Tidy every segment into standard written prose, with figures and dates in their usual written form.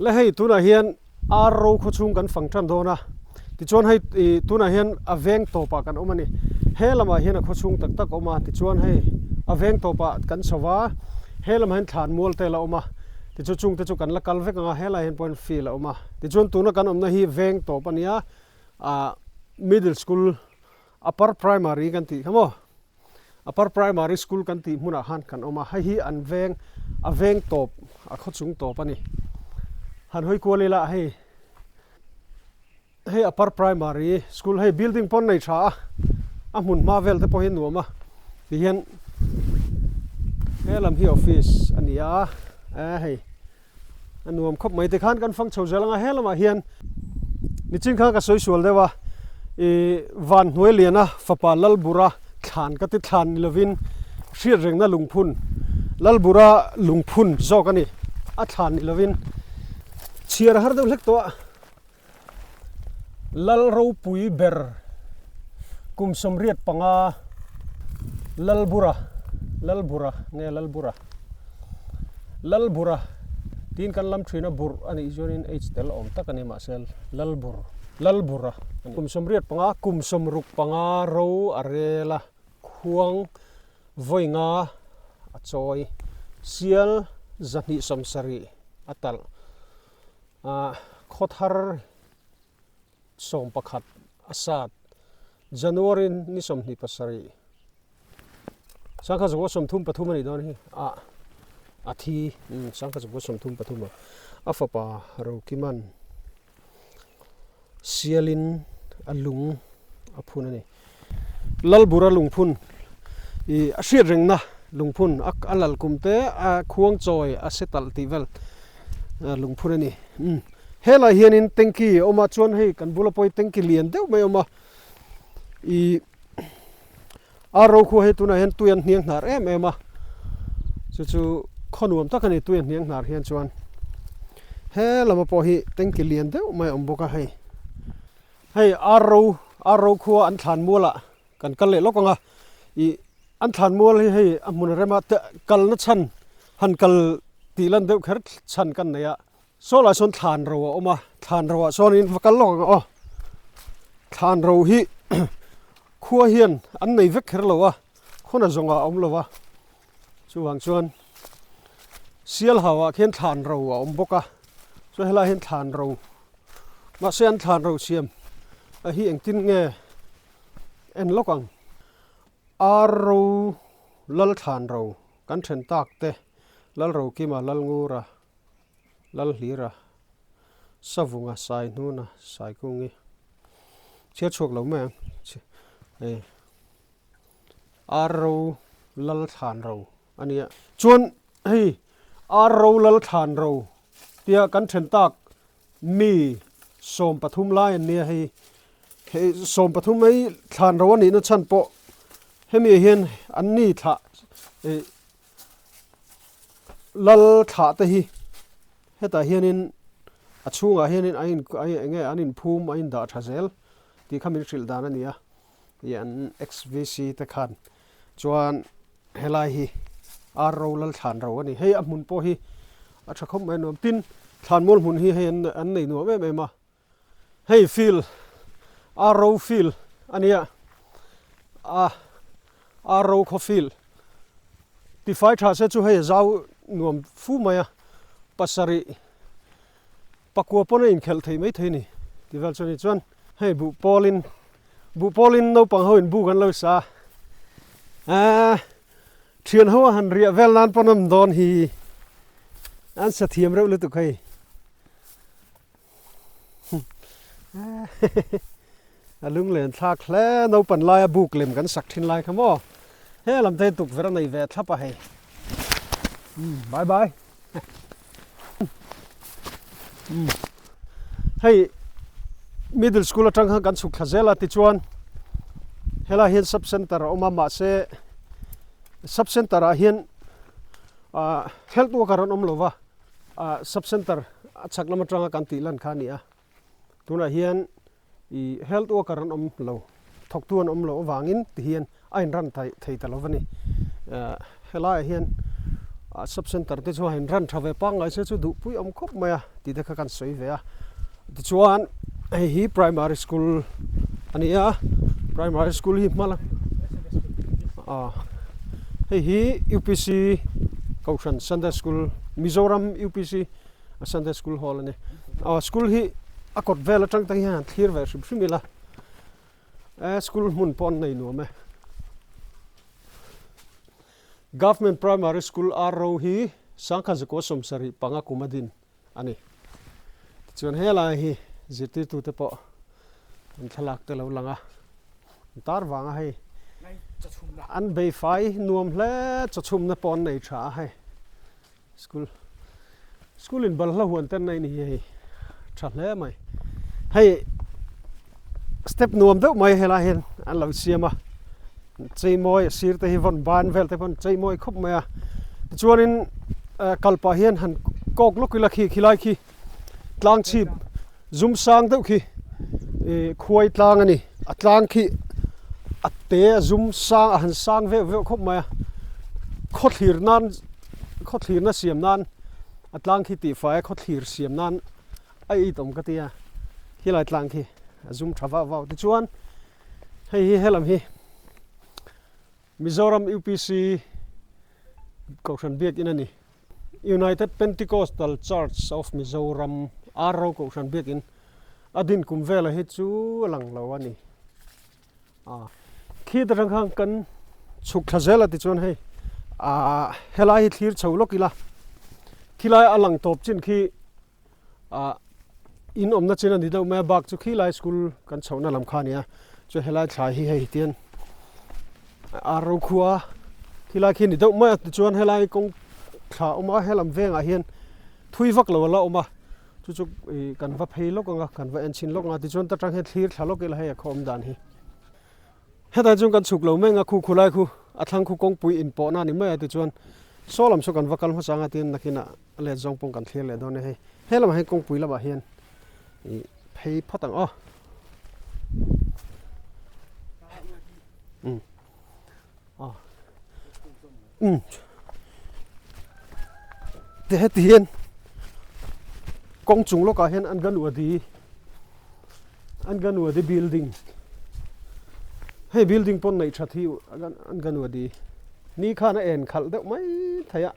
Le hei tunah hian ar ro khaw chhung kan fang tan dawn a, tichuan hei ih tunah hian a veng tawpah kan awm a ni. He lamah hian a khaw chhung tak tak a awm a, tichuan hei a veng tawpah kan chho va, he lamah hian thlan mual te la awm a, tichuan chung te chu kan la kal vek ang a, helaiah hian pawhin field a awm a. Tichuan tuna kan awmna hi veng tawp a nia, ah middle school upper primary kan tih kha maw. Upper Primary School kan tih hmunah khan kan awm a, hei hi an veng a veng tawp a khaw chung tawp a ni. Han hawi kual ila hei hei Upper Primary School hei building pawn nei tha a, a hmun hma vel te pawh hi a nuam a ti hian he lam hi office a ni a, eh hei. A nuam khawp mai tikhan kan fang chho zel anga he lamah hian nichin khan ka sawi sual deuh a ih van hnuai liana fapa Lalbura thlan ka ti thlan ni lovin hriat rengna lungphun Lalbura lungphun zawk a ni a thlan ni lovin chhiar a har deuh hlek tawh a. Lal ropui ber kum 85 Lalbura Lalbura nge Lalbura Lalbura tiin kan lam thin a burh a nih chuanin H tel awm tak a ni mahse Lalbur Lalbura a ni. Kum 85 kum 65 ro a rel a khuang vawi nga a chawi sial 270 a talh. Khawthar 11 a sat January ni 27 1933 a nih dawn hi a a thi 1933 a a fapa Rokiman sialin a lung a phun a ni. Lalbura lungphun ih a hriat rengna lungphun a lal kum te a khuang chawi a se talh tih vel lungphun a ni. Umm helai hianin tanky a awm a chuan hei kan bula pawh hi tanky lian deuh mai a awm a ih ar ro khua hi tunah hian tui an hniang hnar em em a chu chu khaw nuam tak a ni tui a hniang hnar hian chuan he lama pawh hi tanky lian deuh mai a awm bawk a hei. Hei ar ro ar ro khua an thlan mual ah kan kal leh lawk ang a ih an thlan mual hi hei a hmun rema te kalna chhan han kal tih lan deuh kher chhan kan nei a saw lai sawn thlan ro a awm a thlan ro ah chuanin va kal lawk ang aw thlan ro hi khua hian an nei vek kher lo a khawn a zawng ah a awm lo a chuvang chuan sial hau ah khian thlan ro a awm bawk a chuan helai ah hian thlan ro. Mahse an thlan ro siam a hi engtin nge en lawk ang. Ar ro lal thlan ro kan then tak te lal ro kima lal ngura lal hlira savunga sai hnuna sai kungi chhiar chhuak lo mai ang hei ar ro lal thlan ro a nia chuan hei ar ro lal thlan ro tia kan then tak Mi 13 lai an nia hei. Hei 13 mai thlan ro a nihna chhan pawh hemi ah hian an ni thlah ih lal thlah te hi hetah hianin a chhungah hianin a in eng nge an inphum a indah tha zel tih kha min hrilh dan a ni a. Ih an XVC te khan chuan helai hi ar ro lal thlan ro a ni hei a hmun pawh hi a tha khawp mai a nuam tin thlan mual hmun hi hei an an nei nuam em em a hei field ar ro field a nia a ar ro khaw field tifai tha se chu hei a zau nuam fu mai a pasarih Pakua pawn a inkhelh thei mai thei a ni tih vel chu a ni. Chuan hei buh pawlin buh pawlin naupang ho in buk an lo sa a, aaa thian ho a han riah vel nan pawn a awm dawn hi an sa thiam reuh lutuk hei a lunglen thlak hle naupan laia buk lem kan sak thin lai kha maw he lam te hi tukverh a nei ve thlap a hei bye bye. Hei middle school atang khan kan chhuk thla zel a tichuan helai hian sub center a awm a mahse sub center ah hian ah health worker an awm lo va ah sub center a chhak lam atanga kan tih lan kha a ni a tunah hian ih health worker an awm lo thawktu an awm loh avangin tihian a inran thei ta lo va ni. Helaiah hian Sub center te chu a in run tha ve pangngai se chu duhpui awm khawp mai a tih te kha kan sawi ve a. Tichuan hei hi primary school a ni a, primary school hi hma ah hei hi UPC Kohhran Sunday School Mizoram UPC Sunday School hall a ni. Ah school hi a kawt vel atang te hian han thlir ve hrim hrim ila eh school hmun pawh an nei nuam e. Government Primary School Arro hi sangkhat zakua 75 kum a din a ni. Tichuan helai hi zirtirtute pawh an thlalak te lo lang a, an tar vang a hei an beifai nuam hle chawchhumna pawh an nei tha a hei school school in balhla huan te an nei ni hi hei tha hle mai. Hei step nuam deuh mai helai hian an lo siam a, cheimawi a sir te hi vawn ban vel te pawh an cheimawi khawp mai a tichuanin kal pah hian han kawk lawk ila khi khilai khi tlang chhip zum sang deuh khi ih khuai tlang a ni a tlang khi a te a zum sang a han sang veuh veuh khawp mai a khawthlir nan khawthlir na siam nan a tlang khi tihfai a khawthlir siam nan a it awm ka tia khilai tlang khi a zum tha vau vau tichuan Hei hi helam hi Mizoram UPC Kohhran Biakin a ni. United Pentecostal Church of Mizoram Arro Kohhran Biakin a din kum vela hi chu a lang lo a ni. A khi atang khan kan chhuk thla zel a tichuan hei ah helai hi thlir chho lawk ila khilai a lang tawp chin khi ah in awmna chin a ni deuh mai a bak chu khilai school kan chhohna lam kha a ni a chuan helai thlai hi hei tian a ro khua khilai khi a ni deuh mai a tichuan helai kawng thla a awm a helam vengah hian thui vak lo a la awm a chu chu ih kan va phei lawk ang a kan va en chhin lawk ang a tichuan ta tang hian thlir thla lawk ila hei a khawm dan hi. Hetah chuan kan chhuk lo mai ang a, khu khu lai khu a thlang khu kawngpui inpawhna a ni mai a tichuan saw lam saw kan va kal hmasa ang a tin nakinah a let zawng pawh kan thlir leh dawn a hei he lamah hian kawngpui lamah hian ih phei phawt ang aw um aw um ti heti hian kawng chung lawkah hian an kan uadi Anganwadi building hei building pawn neih that hi Anganwadi ni khan a en khalh deuh mai thei a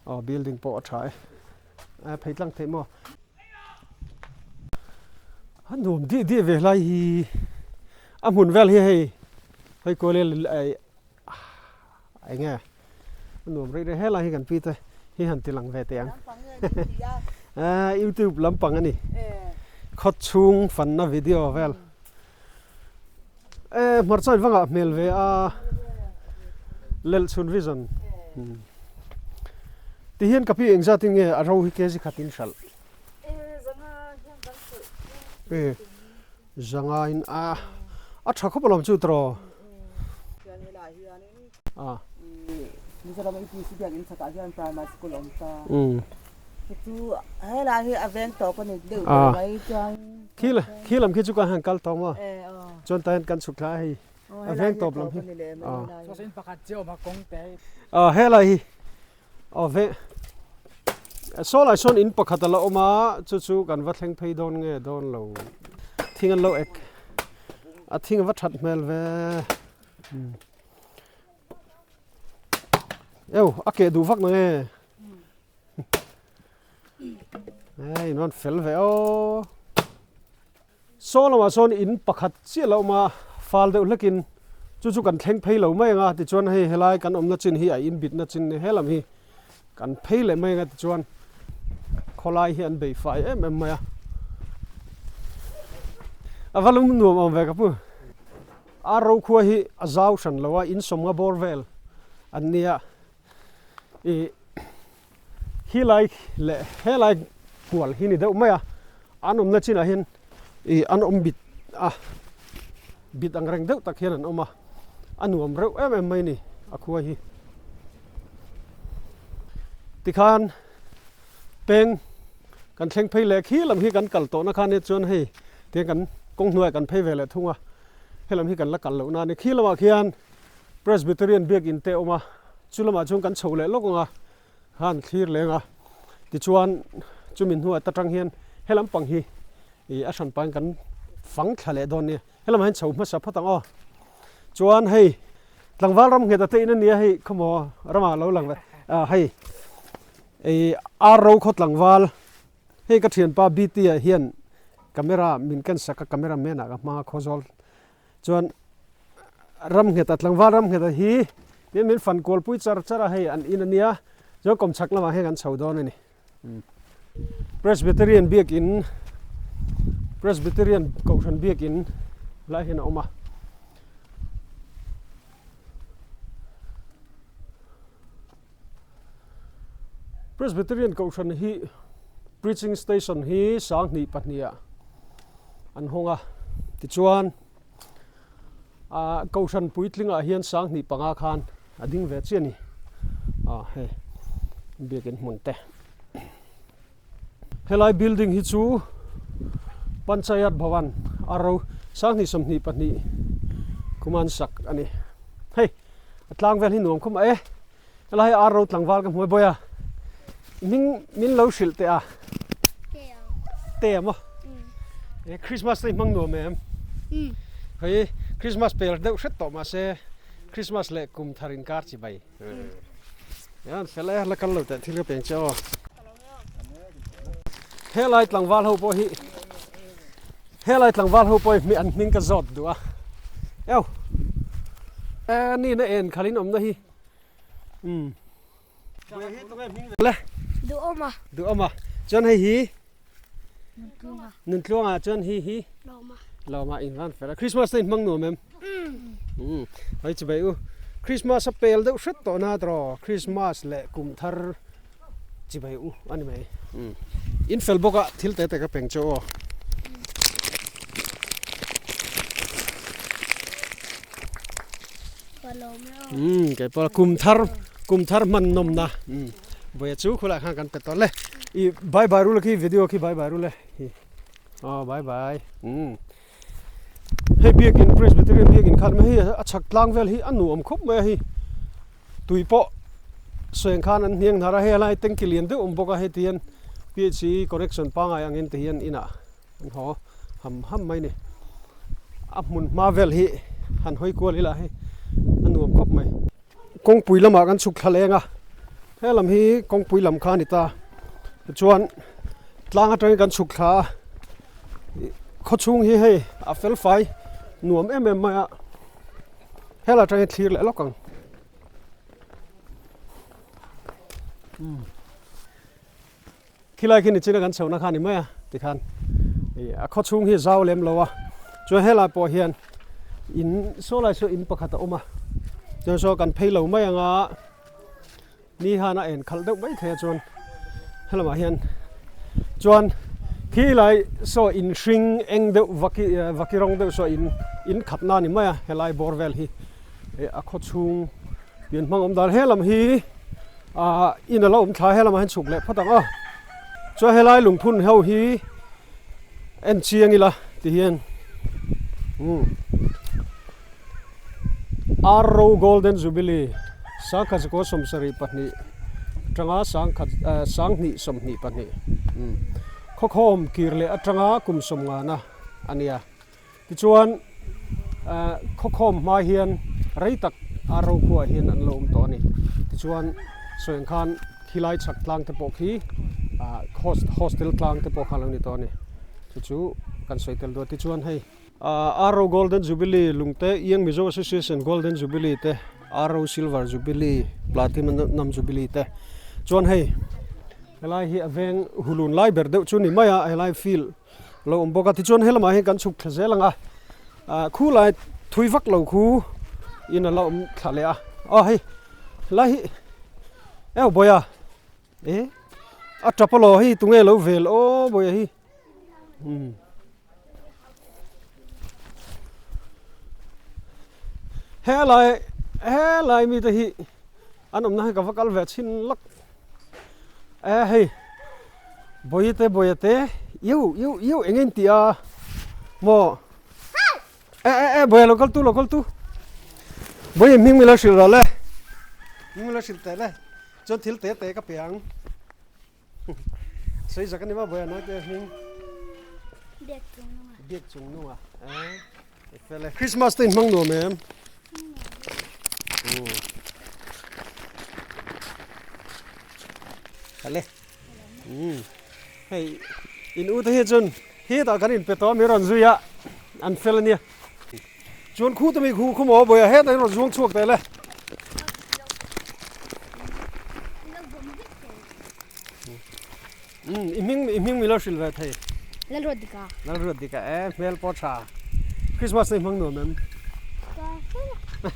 aw building pawh a tha e a phei tlang theih maw a nuam diah diah ve lai hi a hmun vel hi hei hei kual eng nge a nuam rih rih helai hi kan pi te hi han ti lang ve teh ang ah youtube lampang a ni khaw chhung fanna video vel eh hmarcha in va ngah hmel ve a lelhchhun vision ti hian ka pi engzat in nge a ro hi kg khat in hralh eh zanga in a a tha khawp alawm chu tawh A. Mizoram UPC biakinn chhakah hian primary school a awm ta. Chu helai hi a veng tawp a ni deuh ber mai chuan. Khi khi lam khi chu kan han kal tawh maw? Chuan tah hian kan chhuk thla a hei a veng tawp lam hi. Saw in pakhat chiah awm a kawng te. A helai hi a veng saw lai sawn in pakhat a la awm a chu chu kan va thleng phei dawn nge dawn lo thing an lo ek a thing a va that hmel ve. Eu a keh duh vak nang e ei in rawn fel ve aw saw lamah sawn in pakhat chiah lo awm a fal deuh hlekin chu chu kan thleng phei lo mai ang a tichuan hei helai kan awmna chin hi a in bitna chin he lam hi kan phei leh mai ang a tichuan khawlai hi an bei fai em em mai a a va lum nuam awm ve ka pu. A rokhua hi a zau hran lo a, in sawmnga bawr vel an nia. Ih hi lai leh he lai kual hi ni deuh mai a, an awmna chinah hian ih an awm bit a, bit ang reng deuh tak hian an awm a, a nuam reuh em em mai a ni a khua hi. Tikhan peng kan thleng phei leh khi lam hi kan kal tawhna khan hi chuan hei tiang kan kawng hnuaiah kan phei ve leh thung a. Helam hi kan la kal loh na a ni. Khi lamah khian Presbyterian biakin te a awm a, chu lamah chuan kan chho leh lawk ang a, khan thlir leng a. Tichuan chumi hnuah ta tang hian helam pang hi ih a hran pahin kan fang thla leh dawn nia. Helamah hian chho hmasa phawt ang aw. Chuan hei tlangval ram nghet a te in a nia hei khawmaw ramah lo lang ve ah hei ih ar ro khaw tlangval hei ka thianpa BT ah hian camera min ken sak a camera man ah ka hmang a khawzawl chuan ram nghet a tlangval ram nghet a hi tin min fan kual pui char char a hei an in a nia chuan kawmchhak lamah hian kan chho dawn a ni. Presbyterian biakin Presbyterian kohhran biakin lai hian a awm a. Presbyterian kohhran hi preaching station hi sanghnih pahnih ah an hawng a tichuan ah kohhran puitling ah hian sanghnih panga khan a ding ve chiah a ni ah hei biakin hmun te helai building hi chu panchayat bhavan a ro sanghnih 22 kuma an sak a ni hei a tlang vel hi nuam khawp mai e helai hi ar ro tlangval ka hmuai bawi a hming min lo hrilh teh a te a maw e christmas te hi hmang nuam em hei christmas pel deuh hret tawh mahse Christmas leh kum thar inkar chi bai. Yan fel e la kal lo teh thil ka peng che aw. Helai tlangval ho pawh hi helai tlangval ho pawh hi an hming ka zawt duh a. Eo. E ni na en khalin awmna hi. Um. Le. Duhawma. Duhawma. Chuan hei hi Nuntluanga. Nuntluanga chuan hi hi Lawma. Lawma in van fel a. Christmas te in hmang nuam em? Mm. Hei chu bai u. Christmas a pel deuh hret tawh na tawh Christmas leh kum thar chi bai u ani mai. Mm. In fel bawk a thil te te ka peng chu aw. Umm kei pawh kum thar kum thar hman nawmna umm vawi chu khulai khan kan pe tawh le ih bye bye rul khi video khi bye bye rul e hi aw bye bye umm hei biakin presbyterian biakin khan hei a chhak tlang vel hi a nuam khawp mai a hei tui pawh seng khan an hniang hnar a hei helai tanky lian deuh awm bawk a heti hian P H C connection pangngai angin ti hian inah An haw ham ham mai ni. A hmun hma vel hi han hawi kual ila hei a nuam khawp mai. Kawngpui lamah kan chhuk thla leng a, he lam hi kawngpui lam kha a ni ta. Tichuan tlang atangin kan chhuk thla a, khawchhung hi hei a fel fai nuam em em mai a, helai atangin thlir leh lawk ang. Khilai khi nichina kan chhohna kha a ni mai a tikhan ih a khaw chhung hi zau lem lo a chuan helai pawh hian in saw lai saw in pakhat a awm a chuan saw kan phei lo mai anga ni han a en khalh deuh mai thei a chuan helamah hian chuan khilai saw in hring eng deuh vaki vaki rawng deuh saw in in khat na a ni mai a helai bawr vel hi ih a khaw chhung pian hmang awm dan helam hi. Ahh in a lo awm thla a helamah hian chhuk leh phawt ang aw chuan helai lungphun ho hi en chiang ila ti hian umm Arrow Golden Jubilee sangkhat zakua 72 atanga sangkhat eh sanghnih 22 umm khawkhawm kir leh atanga kum sawmngana a nia. Tichuan khawkhawm hma hian rei tak a ro khuaah hian an lo awm tawh a ni. Tichuan sawi ang khan khilai chhak tlang te pawh khi hostel tlang te pawh kha a lo ni tawh a ni. Chu chu kan sawi tel duh a. Tichuan hei Arrow Golden Jubilee lungte Young Mizo Association Golden Jubilee te Arrow Silver Jubilee Platinum Jubilee te chuan hei helai hi a veng hulun lai ber deuh chu ni mai a helai field lo awm bawk a tichuan helamah hian kan chhuk thla zel ang a ah khu lai thui vak lo khu in a la awm thla leh a aw hei helai hi eu bawiha eh a tap alaw hei tunge lo vel aw bawiha hi umm helai helai mite hi an awmna hi ka va kal ve chhin lak e hei. Bawihte bawihte iu iu iu eng in tih a maw e e e E boya lo kal tu lo kal tu. Boy hming mi lo hrilh rawh le. Hming mi lo hrilh teh le. Chuan thil te te ka pe ang. Sei zak ani ma boya nai te hming. Biak chung nunga. Biak chung nunga. E fele. Christmas te in hmang nuam em? Kale. Hei in u te hi chuan hetah kan in pe tawh a mi rawn zui a an fel ania chuan khu te mi khu khu maw bawiah hetah in rawn zuang chhuak teh le. I hming i hming mi lo hrilh ve thei. Lalruatdika. Lalruatdika e hmel pawh tha. Christmas te i hmang nuam em? Ka fel a.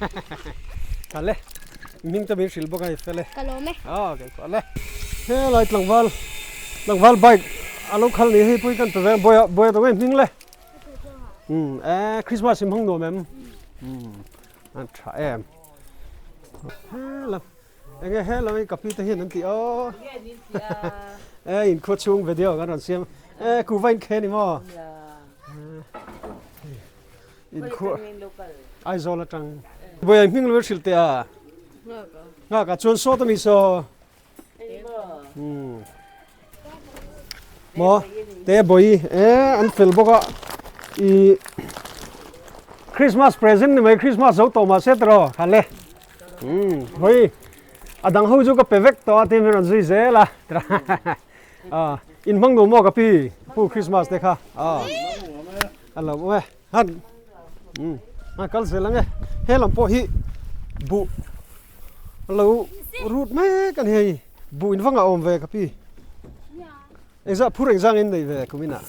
Ka le. I hming te min hrilh bawk a i fel e. Ka lawm e. Aw kei pawh le. Helai tlangval tlangval bike a lo khal ni hei pui kan pe ve bawiah bawiah tawng e hming le. Um e Christmas i hmang nuam em? Um a tha em. Hela Enge he lam hi ka pi te hian an ti aw. E in khua chhung video kan rawn siam. E kuva in khe ni maw? In khua Aizawl atang. Boy hming lo hrilh te a. Nga ka chuan saw ta mi saw. Maw te boi e an fel bawk a i Christmas present ni mai Christmas zo tawh mah se tiraw kha le um hoi a dang ho chu ka pe vek tawh a tin min rawn zui zel a a in hmang nuam maw ka pi pu Christmas te kha a a lo awm e han um a kal zel ang e he lam pawh hi buh lo rut mek a ni hei buh in vangah awm ve ka pi engzah phur engzang in nei ve kum inah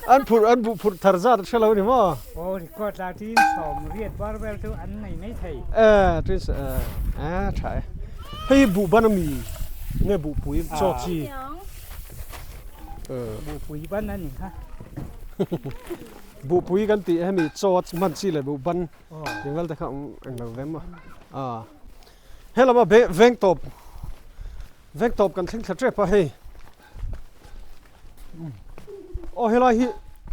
an phur an buh phurh thar zat a hre lo ni maw aw record la tin sawm riat bar vel chu an nei mai thei e tin e tha e hei buh ban ami nge buh pui chaw chi buh pui ban ani kha Buhpui kan tih hemi chaw hman chi leh buh ban tih vel te kha awm eng lo ve maw a helama veng tawp veng tawp kan thleng thla tep a hei aw helai hi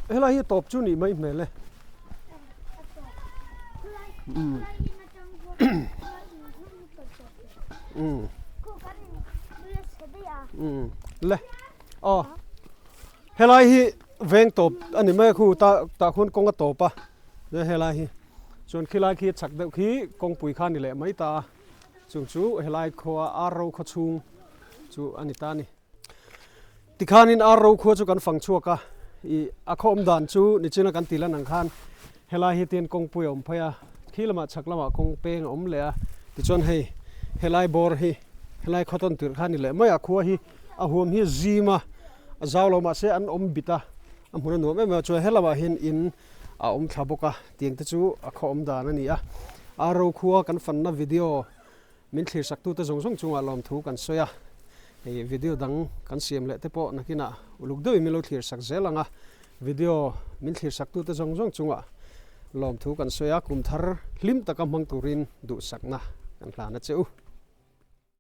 helai hi tawp chu nih mai hmel e um um um le aw helai hi Veng tawp a ni mai a khu ta tah khuan kawng a tawp a chuan helai hi chuan khilai khi chak deuh khi kawngpui kha a ni leh mai ta a chung chu helai khua ar ro khaw chhung chu a ni ta a ni tikhanin ar ro khua chu kan fang chhuak a ih a khaw awm dan chu nichina kan tih lan ang khan helai hi tin kawngpui a awm phei a khi lamah chhak lamah kawng peng a awm leh a tichuan hei helai bawr hi helai khaw tawn tirh kha a ni leh mai a khua hi. A huam hi zim a, a zau lo mahse an awm bit a, a hmun a nuam em em a, chuan helamah hian in a awm thla bawk a, tiang te chu a khaw awm dan a ni a. Aro khua kan fanna video min thlir sak tute zawng zawng chungah lawmthu kan sawi a, hei video dang kan siam leh te pawh nakinah uluk deuhin min lo thlir sak zel ang a, video min thlir sak tute zawng zawng chungah lawmthu kan sawi a, kum thar hlim taka hmang turin duhsakna kan hlan a che u.